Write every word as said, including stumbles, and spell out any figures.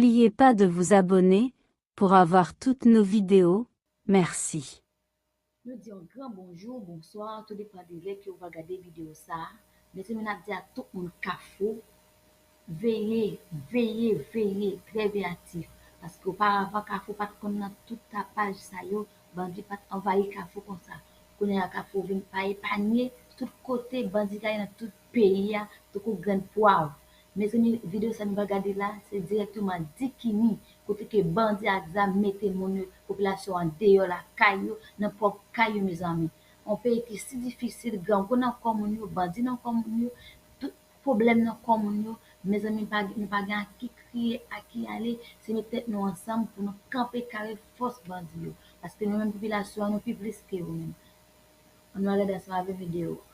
N'oubliez pas de vous abonner pour avoir toutes nos vidéos. Merci. Nou di yon gran bonjou, bonswa, tou depann de lè ke w va gade videyo sa a. Mezanmi, n ap di a tout moun Kafou, veye, veye, veye, trè veyatif. Paske oparavan, Kafou pa t konn nan tout tapaj sa yo, bandi pa t anvayi Kafou konsa. Kounye a, Kafou vin pa epanye, tout kote, bandi gaye nan tout peyi a, tankou grenn pwav. Mezanmi, videyo sa nou va gade la, se dirèkteman Dikini, kote ke bandi ak zam mete moun yo, popilasyon an deyò lakay yo, nan pwòp kay yo, mezanmi. Yon peyi ki si difisil, grangou nan kò moun yo, bandi nan kò moun yo, tout pwoblèm nan kò moun yo, mezanmi, pa, nou pa gen a ki kriye, a ki ale, se met tèt nou ansanm pou nou kanpe kare fòs bandi yo. Paske nou menm popilasyon an, nou pi plis ke yo menm. Ann nou al gade ansanm avè videyo a.